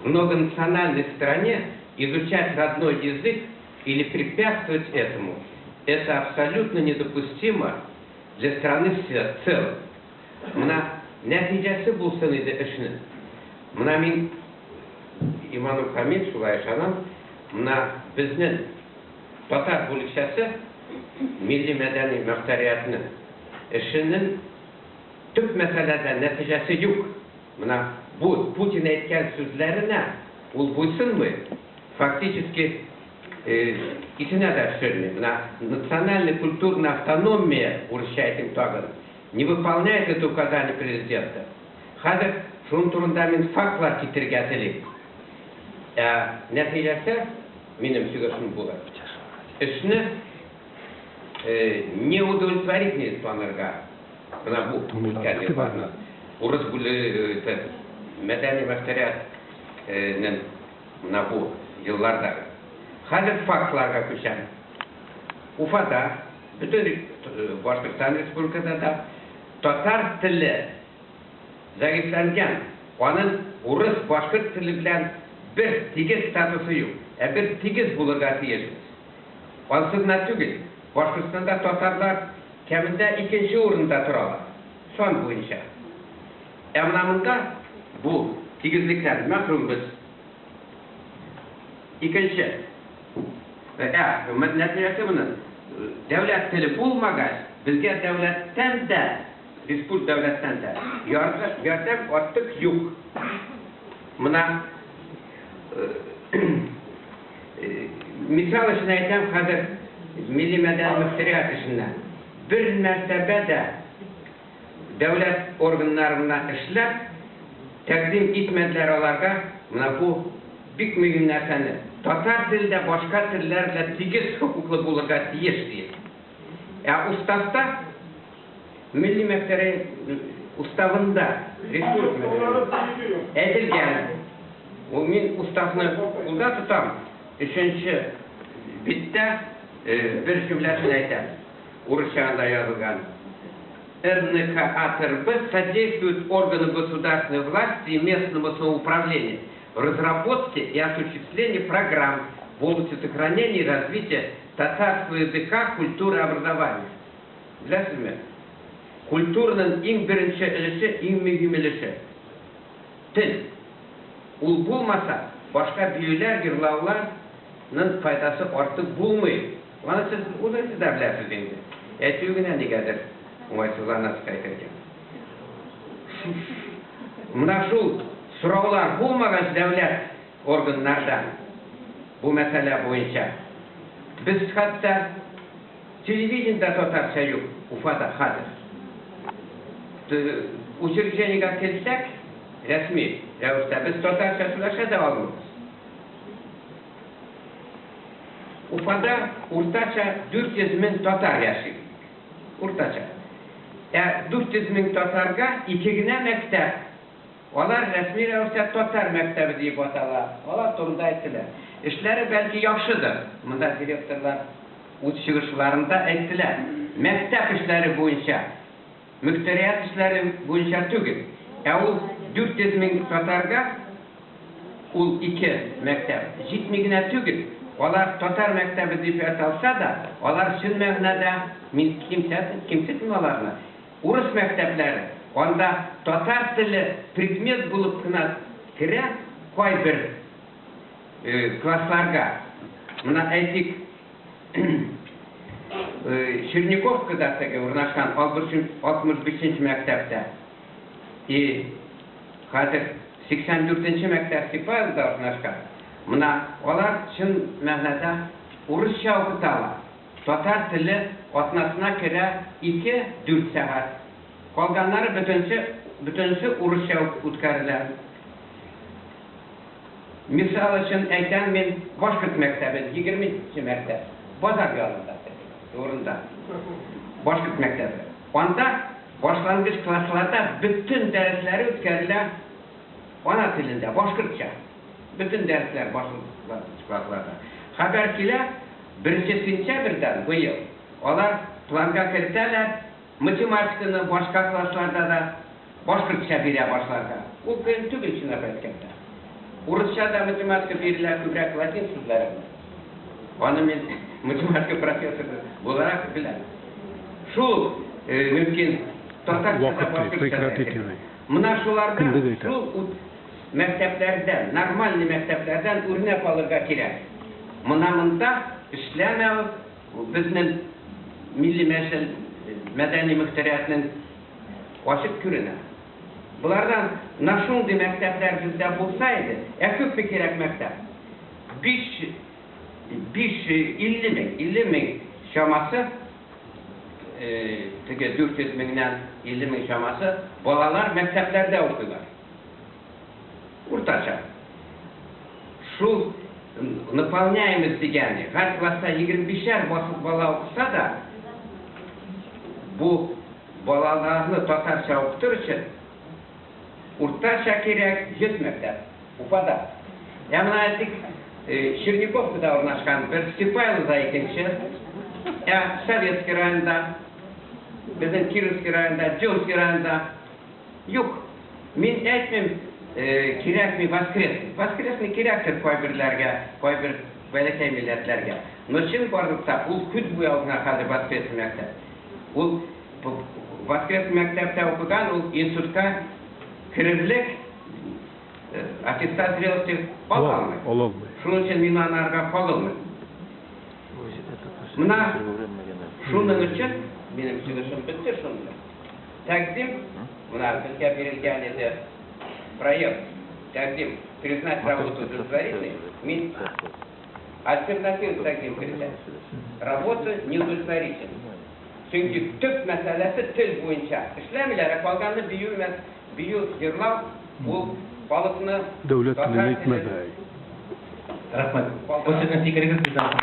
В многонациональной стране изучать родной язык или препятствовать этому – это абсолютно недопустимо для страны в целом. Менә нәтиҗәсе булсын иде эшнең. Менә мин иманым камил, шулай ышанам, менә безнең татар бүлекчәсе милли мәдәни мөхтәриятнең эшенең төп мәсьәләдә нәтиҗәсе юк. Менә бу Путин әйткән сүзләренә ул буйсынмый, фактически исенә дә төшерми. Менә национальная культурная автономия, урысча әйтим тагын, не выполняет это указание президента. Хәзер шуның турында мин фактлар китерергә телим. Ә нәтиҗәсе минем чыгышым булыр. Эшне неудовлетворительный дип танырга. Менә бу үткән елларны урыс бүлеге мәдәни мөхтәриятнең менә бу еллардагы. Хәзер фактларга күчәм. Уфада, бөтен Башкортстан Республикасында да татар теле зәгыйфьләнгән, аның урыс, башкорт теле белән бер тигез статусы юк, ә без тигез булырга тиешбез. Ансы гына түгел, Башкортстанда татарлар кәмендә икенче урында торалар, сан буенча. Ә менә монда бу тигезлектән мәхрүмбез. Икенче, ә, нәтиҗәсе моның, дәүләт теле булмагач, безгә дәүләттән дә, республика дәүләттән дә ярдәм артык юк. Менә мисал өчен әйтәм, хәзер милли мәдәни мөхтәрият эшеннән бер мәртәбә дә дәүләт органнарына эшләп тәкъдим итмәделәр аларга менә бу бик мөһим нәрсәне, татар теле дә башка телләр белән тигез хокуклы булырга тиеш диеп. Ә уставта, милли мөхтәрият уставында, республика әйтелгән, ул мин уставны кулда тотам, өченче биттә бер җөмләсен әйтәм, урысча анда язылган. РНКАТРБ содействует органам государственной власти и местному самоуправлению в разработке и осуществлении программ в области сохранения и развития татарского языка, культуры и образования. Беләсезме? Культураның иң беренче өлеше, иң мөһим өлеше, тел. Ул булмаса, башка биюләр, йырлаулар ның файдасы артык булмый. Моны сез үзегез дә беләсез инде. Әйтүе генә нигәдер уңайсызланасыз әйтергә. Менә шул сораулар булмагач дәүләт органнардан бу мәсьәлә буенча, без хәтта Телевидениедә татарча юк Уфада хәзер. Учреждениегә килсәк, рәсми рәвештә без татарча сөйләшә дә алмыйбыз. Уфада уртача 400 мең татар яши. Уртача. Ә 400 мең татарга ике генә мәктәп. Алар рәсми рәвештә татар мәктәбе диеп атала. Алар турында әйттеләр. Эшләре бәлки яхшыдыр. Монда директорлар үз чыгышларында әйттеләр. Мәктәп эшләре буенча, мөхтәрият эшләре буенча түгел. Ә ул 400 мең татарга ул ике мәктәп җитми генә түгел. Алар татар мәктәбе дип аталса да, алар чын мәгънәдә, мин кимсетмим аларны, Урыс мәктәпләре, анда татар теле предмет булып кына керә кайбер классларга. Менә әйтик, Черниковкада теге урнашкан 65 нче мәктәптә и хәзер 84 нче мәктәп Сипайлода урнашкан. Менә алар чын мәгънәдә урысча укыталар. Татар теле атнасына керә ике, дүрт сәгать. Калганнары бөтенсе, бөтенесе урысча үткәрелә. Мисал өчен әйтәм мин, башкорт мәктәбе, егерменче мәктәп, базар янында, урында, башкорт мәктәбе. Анда башлангыч классларда бөтен дәресләре үткәрелә ана телендә, башкортча. Бөтен дәресләр башлангыч классларда. Хәбәр килә, Беренче сентябрьдән быел алар планга кертәләр, математиканы башка классларда да башкортча бирә башларга. Ул кыен түгел, чынлап әйткәндә. Урысча да математика бирелә күбрәк латин сүзләре белән. Аны мин математика профессоры буларак беләм. Шул мөмкин татарча да, Вакыт башкортча да. прекратите. Менә шулардан, Кендек әйтә. шул мәктәпләрдән, нормальный мәктәпләрдән үрнәк алырга кирәк. Менә монда эшләмәү безнең Милли мәдәни мөхтәриятнең ачык күренә. Болардан менә шундый мәктәпләр бездә булса иде, ә күпме кирәк мәктәп? 5 5 50 мең, 50 мең чамасы, теге 400 меңнән 50 мең чамасы балалар мәктәпләрдә укыйлар. Уртача. Шул наполняемость дигәне, һәр класста 25 бала укыса да, бу балаларны татарча укытыр өчен уртача кирәк 100 мәктәп Уфада. Ә менә әйтик, Черниковкада урнашкан бер, Сипайлода икенче, ә Советский районда, безнең Кировский районда, Демский районда юк. Мин әйтмим, кирәкми воскресный. Воскресный кирәктер кайберләргә, кайбер бәләкәй милләтләргә. Но чынбарлыкта ул күз буяу гына хәзер воскресный мәктәп. Ул воскресный мәктәптә укыган, ул институтка керерлек аттестат зрелости ала алмый. Ала алмый. Шуның өчен мин анарга кагылмыйм. Менә шуның өчен минем чыгышым бетте шунда. Тәкъдим, менә безгә бирелгән иде проект, тәкъдим признать работу удовлетворительной, мин альтернатив тәкъдим кертәм. Работа неудовлетворительна. Чөнки төп мәсьәләсе тел буенча эшләмиләр, ә калганны бию, бию, җырлау ул халыкны Дәүләт татар телен телен әйтмәде. Рәхмәт. Бу сезнең фикерегез, бездән.